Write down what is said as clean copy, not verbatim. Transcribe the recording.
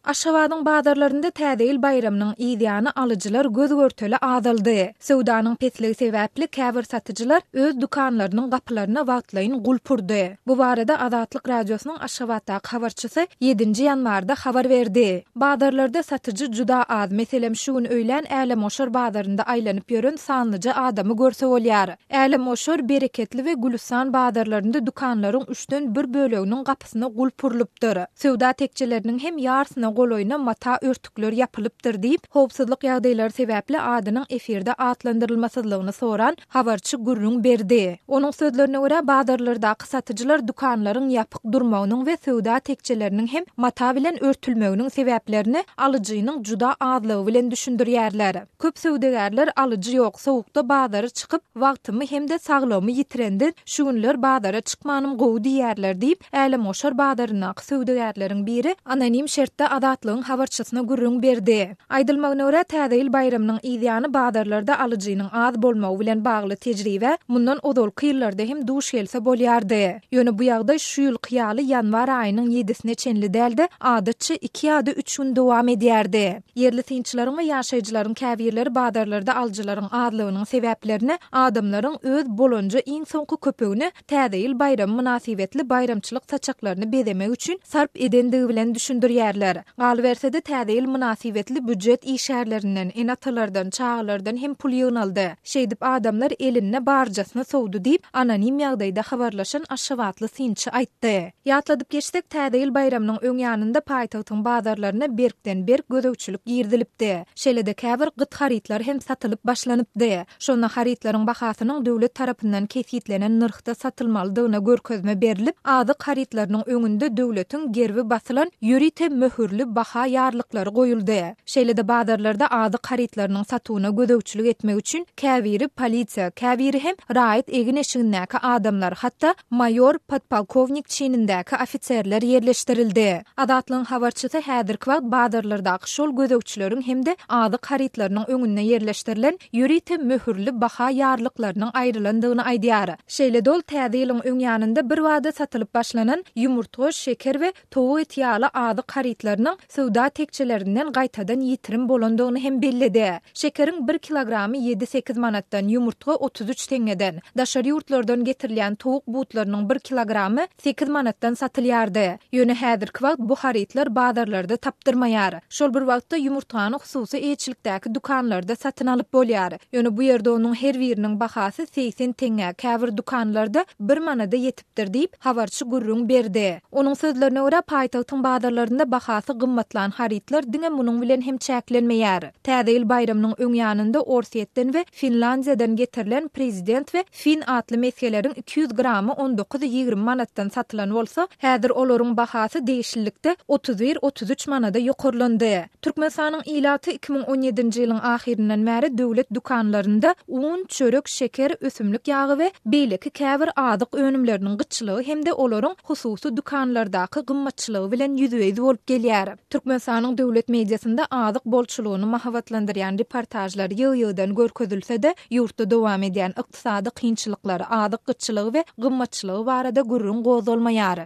Aşgabadyň bazarlarynda Täze ýyl baýramynyň yzýany alyjylar göz-görtele azaldy. Söwdanyň pesligi sebäpli käbir satyjylar öz dükanlarynyň gapylaryna wagtlaýyn gulp urdy. Bu barada Azatlyk Radiosynyň Aşgabatdaky habarçysy ýedinji ýanwarda habar berdi. Bazarlarda satyjy juda az, meselem, şu gün öýlän Älemgoşar bazarynda aýlanyp ýören sanlyja adamy görse bolýar. Älemgoşar, Bereketli we Gülüstan bazarlarynda dükanlaryň üçden bir böleginiň gapysyna gulp urlupdyr. Söwda tekjeleriniň hem ýarsyna golaýyna mata örtükler ýapylypdyr diýip, howpsuzlyk ýagdaýlary sebäpli adynyň efirde atlandyrylmasyzlygyny soran habarçy gürrüň berdi. Onuň sözlerine görä, bazarlardaky satyjylar dükanlaryň ýapyk durmagynyň we söwda tekjeleriniň hem mata bilen örtülmeginiň sebäplerini alyjynyň juda azlygy bilen düşündirýärler. Köp söwdagärler alyjy ýok, sowukda bazara çykyp, wagtymy hem-de saglygymy ýitirenden, şu günler bazara çykmanym gowy diýýärler diýip, Älemgoşar bazaryndaky söwdagärleriň biri anonim şertde Azatlygyň habarçysyna gürrüň berdi. Aýdylmagyna görä, Täze ýyl baýramynyň yzýany bazarlarda alyjynyň az bolmagy bilen bagly tejribä mundan ozalky ýyllarda hem duş gelse bolýardy. Ýöne bu ýagdaý şu ýylky ýaly ýanwar aýynyň ýedisine çenli däl-de, adatça iki ýa-da üç gün dowam edýärdi. Ýerli synçylaryň we ýaşaýjylaryň käbirleri bazarlarda alyjylaryň azlygynyň sebäplerini adamlaryň öz bolanja iň soňky köpegini Täze ýyl baýramy mynasybetli baýramçylyk saçaklaryny bezemek üçin sarp edendigi bilen düşündirýärler. Galyberse-de, Täze ýyl mynasybetli býujet işgärlerinden, ene-atalardan, çagalardan hem pul ýygnaldy. Şeýdip, adamlar elinde barjasyny sowdy diýip, anonim ýagdaýda habarlaşan aşgabatly synçy aýtdy. Ýatladyp geçsek, Täze ýyl baýramynyň öň ýanynda paýtagtyň bazarlaryna berkden-berk gözegçilik girizilipdi. Şeýle-de käbir gyt harytlar hem satylyp başlanypdy. Şonda harytlaryň bahasynyň döwlet tarapyndan kesgitlenen nyrhda satylmalydygyna görkezme berlip, azyk harytlarynyň öňünde döwletiň gerbi basylan ýörite möhürli baha ýarlyklary goýuldy. Şeýle-de bazarlarda azyk harytlarynyň satuwyna gözegçilik etmek üçin käbiri polisiýa, käbiri hem raýat egin-eşigindäki adamlar, hatda maýor, podpolkownik çinindäki ofiserler ýerleşdirildi. Azatlygyň habarçysy häzirki wagt bazarlardaky şol gözegçileriň hem-de azyk harytlarynyň öňünde ýerleşdirilen ýörite möhürli baha ýarlyklarynyň aýrylandygyny aýdýar. Şeýle-de ol Täze ýylyň öň ýanynda birbada satylyp başlanan ýumurtga, şeker we towuk eti ýaly azyk harytlarynyň söwda tekjelerinden gaýtadan ýitirim bolandygyny hem belledi. Şekeriň bir kilogramy ýedi-sekiz manatdan, ýumurtga 33 teňňeden, daşary ýurtlardan getirilýän towuk butlarynyň bir kilogramy sekiz manatdan satylýardy. Ýöne häzirki wagt bu harytlar bazarlarda tapdyrmaýar. Şol bir wagtda ýumurtgany hususy eýeçilikdäki dükanlarda satyn alyp bolýar. Ýöne bu ýerde onuň her biriniň bahasy 80 teňňä, käbir dükanlarda bir manada ýetipdir diýip, habarçy gürrüň berdi. Onuň sözlerine görä, paýtagtyň bazarlarynda bahasy gymmatlan harytlar diňe munuň bilen hem çäklenmeýär. Täze ýyl baýramynyň öň ýanynda Orsýetden we Finlandiýadan getirilen Prezident we Fin atly mesgeleriň 200 gramy on dokuz-ýigrimi manatdan satylan bolsa, häzir olaryň bahasy degişlilikde 31-33 manada ýokarlandy. Türkmenistanyň ilaty 2017-nji ýylyň ahyryndan bäri döwlet dükanlarynda un, çörek, şeker, ösümlik ýagy we beýleki käbir azyk önümleriniň gytçylygy hem-de olaryň hususy dükanlardaky gymmatçylygy bilen ýüzbe-ýüz bolup gelýär. Türkmenistanyň döwlet mediasynda azyk bolçulygyny mahabatlandyrýan reportažlar ýygy-ýygydan görkezilse-de, ýurtda dowam edýän ykdysady kynçylyklar, azyk gytçylygy we gymmatçylygy barada gürrüň gozgalmaýar.